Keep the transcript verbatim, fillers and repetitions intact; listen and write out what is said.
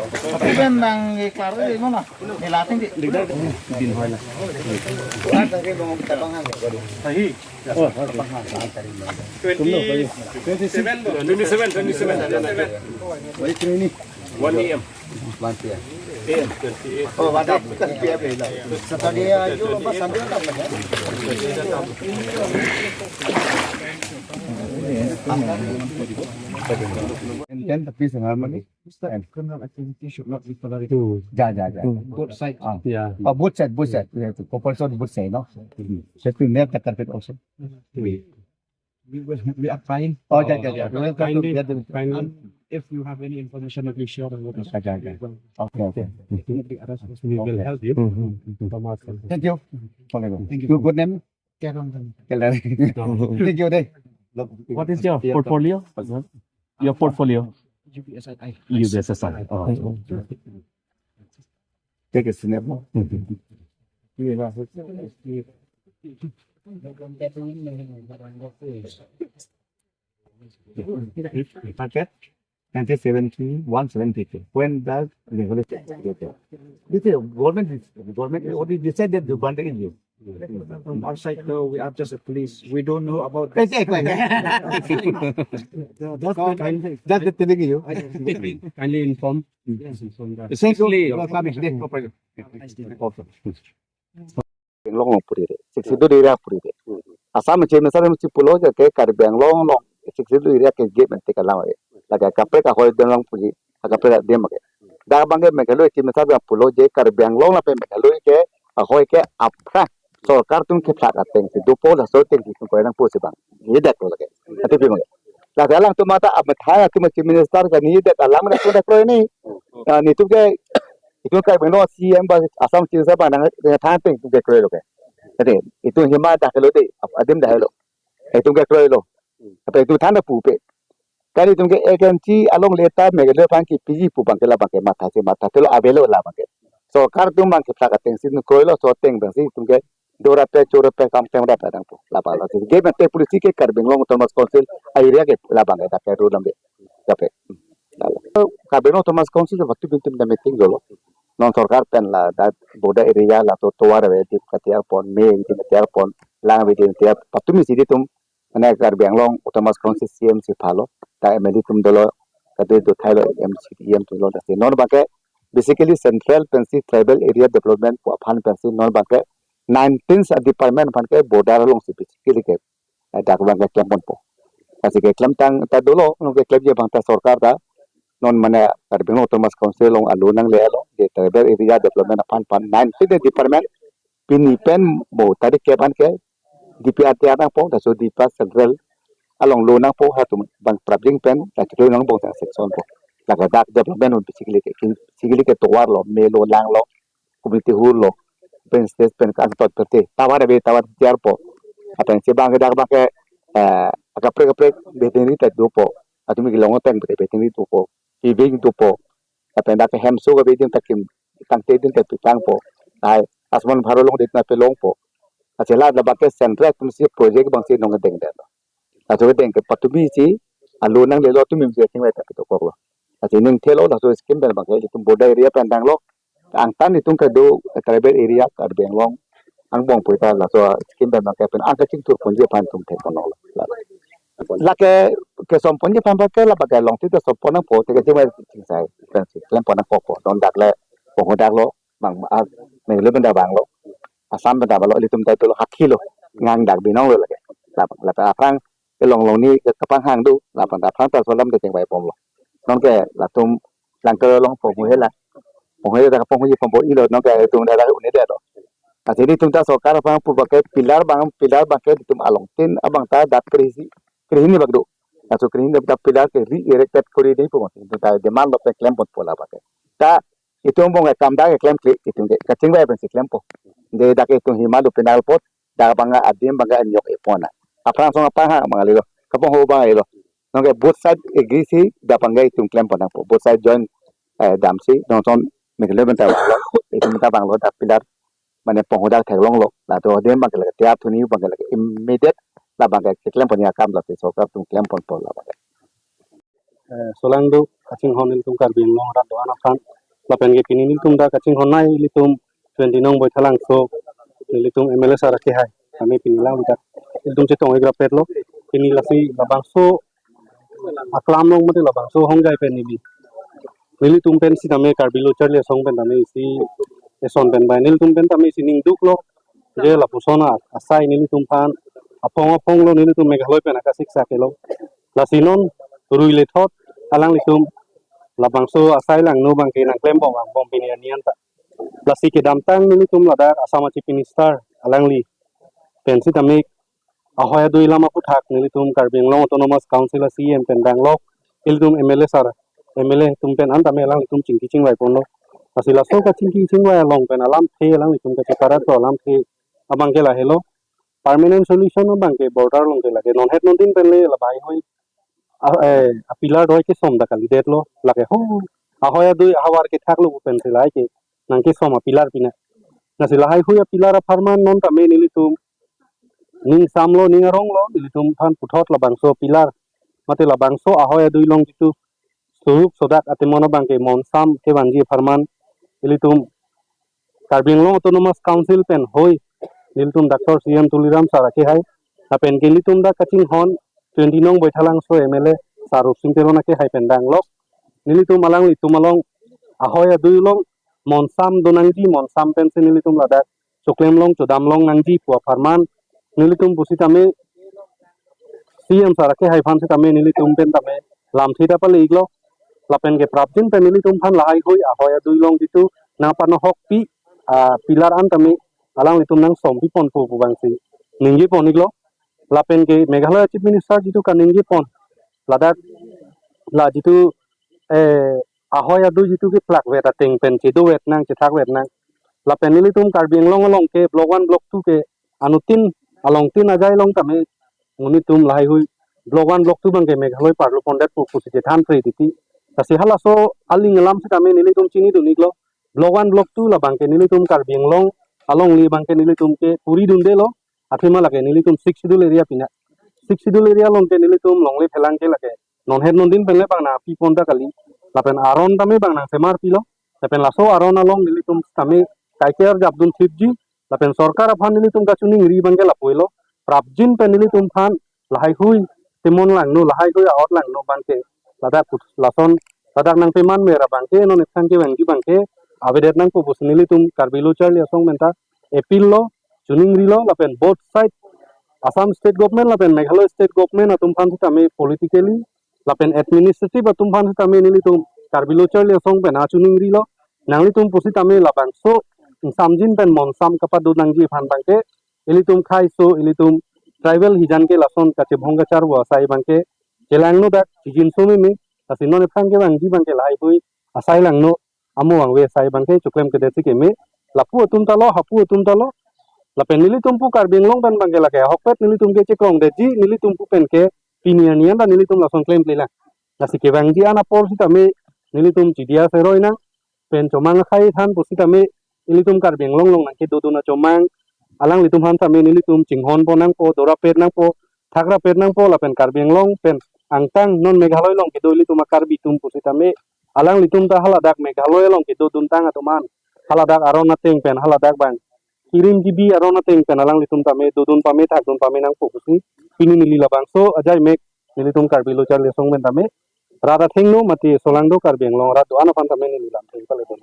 Tapi memang klaro di mana? Nilating di. Din hoy na. Sahi. Twenty-seven, twenty-seven, twenty-seven. Wait, ini. One A M. One P M. A M, twenty-eight. Oh, ada. Saturday aja, Sunday apa ya? And then the peace and harmony. Ustaz, criminal activity should not be tolerated. Hmm. Ja, ja, ja. Hmm. Both sides. Ah. Yeah. Oh, both side, both side. We have to compulsory both side, no? Hmm. So to net the carpet also. We, we will, we are trying. Oh, ja, ja, ja. We will try to Kindly, get them. Kindly, and if you have any information, please share with us. Ja, ja, ja. Okay, okay. Definitely arrest us. We will help you. Hmm, hmm, hmm. From our side. Thank you. Okay, thank you. Your good name? Kerong. Kerong. Thank you, deh. What is your portfolio? Your portfolio? U B S S I. U B S S I. Oh. Take a snap. Packet? Nineteen seventy, one seventy-two. When the revolution created. This is government, is, government already decided to ban the issue. From our side, though, we are just a police. We don't know about this. Exactly. That's the thing you. Kindly inform. Yes, inform that. Essentially, Karbi Anglong along puri re. Sixth Schedule area puri re. Assam Chief Minister si pulo je ke Karbi Anglong along Sixth Schedule area ke gate mente kalang re. Lake kaprek ahoi adim along puri, kaprek adim ke. Dak abang ke Meghalaya Chief Minister abang pulo je Karbi Anglong lapen Meghalaya ke ahoi ke aphrang sorkar atum kephlak atengsi dopo laso atengsi atum kroi nangpo si abang. Ni dak lo lake. Ati pi mo. Lake alangtum mata amethang atum Chief Minister ke ni dak alam na sudah kroi ni. Ah, netum ke itum Karbi Anglong C M ba Assam Chief Minister abang nang nang thang ateng itum ke kroi lo ke. Ati itum hima dak lo dei, adim dak lo. Itum ke kroi lo. Tapi itum than pupe. Kali itum ke agency along leta Meghalaya aphan kepiji pu abang ke la abang ke matha si matha telo avelo la abang ke. Sorkar atum abang kephlak atengsi nu kroi lo, so ateng abang si itum ke dora pe chora pe kam tem ra pe dang pu. La abang la si. Gate mente policy ke Karbi Anglong Autonomous Council a-area ke la abang ke dak ke rule lam de. Dak pe. Karbi Anglong Autonomous Council ke patumi atum ta meeting dolo. Non sorkar pen la dak border area la to tovar ave adim katiar pon, me adim katiar pon, lang ave adim katiar, patumi si itum mane Karbi Anglong Autonomous Council C M si phalo, ta M L A atum dolo, kati do thailo M C, E M atum dolo, dasi non abang ke basically central pensi tribal area development pu aphan pensi non abang ke nineteen department aphan ke border along si basically ke, eh, dak abang ke klem ponpo. Lasi ke klemtang ta dolo, non ke klemji abang ta sorkar ta, non mane Karbi Anglong Autonomous Council along alo nangle lo, je tribal area development aphan aphan nineteen department, pini pen mo tarik ke aphan ke D P R T R nangpo, laso D P R central along lo nangpo, halatum abang prapjin pen, la chiklo nang bong sang section po. Lake dak development un basically ke, basically ke tovar lo, me lo, lang lo, community hall lo, pen stage pen kangtot perte, tovar ave, tovar tiar po. Lapen si abang ke dak abang ke, eh, kaprek kaprek veterinary ta dopo. Patumi kelong ateng veterinary dopo. Piving dopo. Lapen dak ke hemso ke adim ta kim tangte adim ta pitangpo. Ai, Ayushman Bharat along adim ta pelongpo. Lasi la la abang ke central atum si project abang si nangdeng deng. Laso kedeng ke patumi si alo nangle lo, tumi si athengvai ta pitokok lo. Lasi ning thelo laso scheme pen abang ke itum border area pen dang lo. Angtan itum kedo tribal area Karbi Anglong angbong pu ta laso scheme pen abang ke pen angke chingthur ponji aphan itum thek ponlo. Lake kesom ponji aphan abang ke la abang ke longthe ta som pon nangpo, te kachingvai chingsai pensi klem pon nangpo po. Non dak le ponghu dak lo, mang a Meghalaya pen ta vang lo, Assam pen ta vang lo, ilitum ta dolo, hakhi lo, ngang dak binong lo lake. La abang, la abang aphrang kelong long ni ke kapanghang do, la abang ta aphrang ta solam ta chingvai bomlo. Non ke latum langke along ponghu hela. Ponghu hela ta ponghu ji ponghu ilo, non ke itum dak dak un-e det lo. Lasi ilitum ta sorkar aphan pu abang ke pillar abang, pillar abang ke itum along tin abang ta dak krehini, krehini bak do. Laso krehini dak pillar ke re-erected kori di pu itum ta demand lo pen klem ponpo la abang ke. Ta itum bong ke kam dak ke klemkle, itum ke kachingvai pensi klempo. De dak itum hima do penal pot, dak abang adim abang anyok epon na. Aphrang song aphanghang abang le lo, kaponghu abang lo. Non ke both side agree si dak abang ke itum klem pon nangpo. Both side join, eh, damsi, non son Meghalaya pen ta vang lo, itum ta vang lo dak pillar, mane ponghu dak theklong lo. Laso adim abang ke lake tiar thuni abang ke lake immediate la abang ke keklem ponji akam lasi sorkar atum klem ponpo la abang ke. Eh, Solangdo, kachinghon ilitum Karbi Anglong arat do-an aphan. Lapen ke pini nelitum dak kachinghon nai ilitum twenty nong Baithalangso nelitum M L A sir akehai. Kami pini lang dak ilitum chetong igrapet lo. Pini lasi labangso aklam along mate labangso hongjai pen neli, nelitum pen sitame Karbi Lo Charli Asong pen tame isi eson pen bai nelitum pen tame isi ningduk lo. Je lapuson a-, asai nelitum aphan apong apong lo, nelitum Meghalaya pen akasiksak lo. Lasi non rui lethot alanglitum labangso asai langno abangke nangklem bom angbong pini arni anta. Lasi kedamtang nelitum ladak Assam a Chief Minister alangli pen sitame ahoi adui alam aphuthak nelitum Karbi Anglong Autonomous Council a C E M pen danglok, ilitum M L A sir, M L A atum pen an tame alanglitum chingki chingvai ponlo. Lasi laso kachingki chingvai along pen alamthe, alanglitum kacheparat alamthe abangke lahelo. Permanent solution abangke border along ke lake. Non het non din pen le la bai hoi a, eh, a pillar doi kesom ta kalidetlo. Lake ho, ahoi adui ahavar kethaklo pu pen si lahai ke nangkesom a pillar pina. Lasi lahai hui a pillar apharman non tame nelitum ning samlo, ning aronglo, nelitum aphan puthot labangso pillar mate labangso ahoi adui along jitu surup sodak atimon abangke monsam kevangji apharman ilitum Karbi Anglong Autonomous Council pen hoi nelitum Doctor C M Tuliram sir akehai, lapen ke nelitum dak kachinghon twenty nong Baithalangso M L A sir Rupsing Teron akehai pen danglok. Nelitum alanglitum along ahoi adui along monsam do nangji, monsam pensi nelitum ladak choklem long chodam long nangji pu apharman nelitum pusitame C M sir akehai aphan sitame nelitum pen tame lamthe ta pale-iklo. Lapen ke prapjin pen nelitum aphan lahai hui ahoi adui along jitu nangpanohokpi a pillar an tame alanglitum nangsompi ponpo pu abangsi ningje pon-iklo. Lapen ke Meghalaya Chief Minister jitu kaningje pon ladak la jitu, eh, ahoi adui jitu keplak vet ateng pen chedo vet nang, chethak vet nang. Lapen nelitum Karbi Anglong along ke Block one, Block two ke anuttin along tin ajai along tame nelitum lahai hui Block one, Block two abangke Meghalaya parlo pondetpo pusi chethan pre titi. Lasi halaso aling alam sitame nelitum chinidun-iklo. Block one, Block two labangke nelitum Karbi Anglong along le abangke nelitum ke puri dunde lo. Athema lake nelitum Sixth Schedule area pina. Sixth Schedule area along ke nelitum longle phelang ke lake non het non din pen le bang nangpi pon ta kali. Lapen aron tame bang nangsemar pilo. Lapen laso aron along nelitum tame kaiker japdun thipji. Lapen sorkar aphan nelitum kachiningri abangke lapu-iklo. Prapjin pen nelitum aphan lahai hui atimon langno, lahai hui a-ot langno abangke ladak put-, lason ladak nangpeman mera abangke non ephan kevangji abangke avedet nangpo pusi nelitum Karbi Lo Charli Asong pen ta appeal lo, chiningrilo, lapen both side Assam State Government lapen Meghalaya State Government atum aphan sitame politically lapen administrative atum aphan sitame nelitum Karbi Lo Charli Asong pen achiningrilo, nanglitum pusitame labangso ingsamjin pen monsam kapado nangji aphan abangke ilitum khaiso, ilitum tribal hijan ke lason kachebhong kacharvo asai abangke chelangno dak chijinso meme, lasi non ephan kevangji abangke lahai hui asai langno amo vangve asai abangke choklemkledet si keme, lapu atum ta lo, hapu atum ta lo. Lapen nelitum pu Karbi Anglong pen abangke lake ahokpet nelitum ke chekrongdetji, nelitum pu pen ke pini arni anta nelitum lason klemkle lang. Lasi kevangji an apor sitame nelitum chidia seroi nang, pen chomang akhai than pusitame ilitum Karbi Anglong along nangkedodun achomang alanglitum aphan tame nelitum chinghon pon nangpo, dorapet nangpo, thakrapet nangpo, lapen Karbi Anglong pen angtang non Meghalaya along kedo ilitum a-Karbi atum pusitame alanglitum ta haladak Meghalaya along kedoduntang atum an haladak aron ateng pen, haladak bang kirim kibi aron ateng pen alanglitum tame dodun pame thakdun pame nangpo pusi pini neli labangso ajai mek nelitum Karbi Lo Charli Asong pen tame rat athengno mate solangdo Karbi Anglong arat do-an aphan tame neli lamthe pale pon.